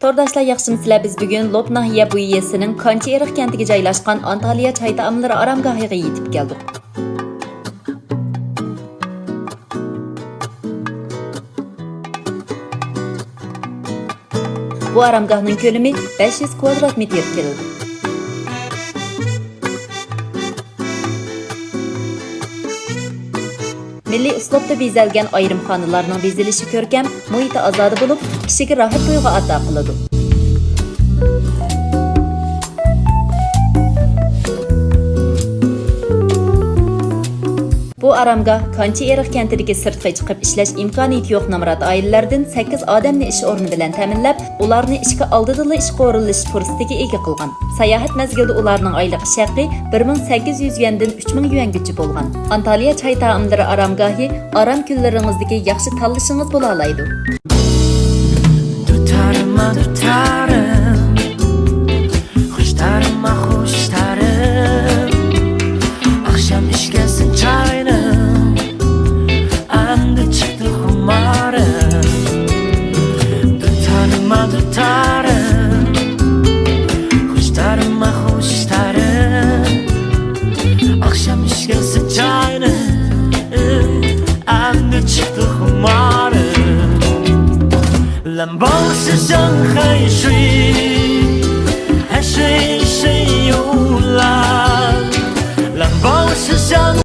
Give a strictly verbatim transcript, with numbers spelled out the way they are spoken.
تورداشلار، ياخشىمۇسىلەر؟ بىز بۈگۈن لوپ ناھىيە بۇ يېزىسىنىڭ كانچى ئېرىق كەنتىگە جايلاشقان ئانتالىيە چاي تائاملىرى ئارامگاھىغا يېتىپ كەلدۇق. بۇ ئارامگاھنىڭ كۆلىمى بەش يۈز كۋادرات مېتىرغا كېلىدۇ. مىللىي ئۇسلۇبتا بېزەلگەن ئايرىم خانىلارنىڭ بېزىلىشى كۆركەم، مۇھىتى ئازادە بولۇپ، كىشىگە راھەت تۇيغۇ ئاتا قىلىدۇ. بۇ ئارامگاھ كانچى ئېرىق كەنتىدىكى سىرتقا چىقىپ ئىشلەش ئىمكانىيىتى يوق نامرات ئائىلىلەردىن سەككىز ئادەمنى ئىش ئورنى بىلەن تەمىنلەپ، ئۇلارنى ئىشكە ئالدىدىلا ئىشقا ئورۇنلىشىش پۇرسىتىگە ئىگە قىلغان. ساياھەت مەزگىلىدە ئۇلارنىڭ ئايلىق ئىش ھەققى بىر مىڭ سەككىز يۈز يۈەندىن ئۈچ مىڭ يۈەنگىچە بولغان. ئانتالىيە چاي تائاملىرى ئارامگاھى ئارام كۈنلىرىڭىزدىكى ياخشى تاللىشىڭىز بولالايدۇ. دۇتارىما دۇتارىم، خۇش تارىما خۇش تارىم. ئاخشام ئىچكەنسەن چاينى، ئەمدى چىقتى خۇمارىم. دۇتارىما دۇتارىم، خۇش تارىما خۇش تارىم. ئاخشام ئىچكەنسەن چاينى، ئەمدى چىقتى خۇمارىم. 蓝宝石上海水，海水水又蓝。蓝宝石上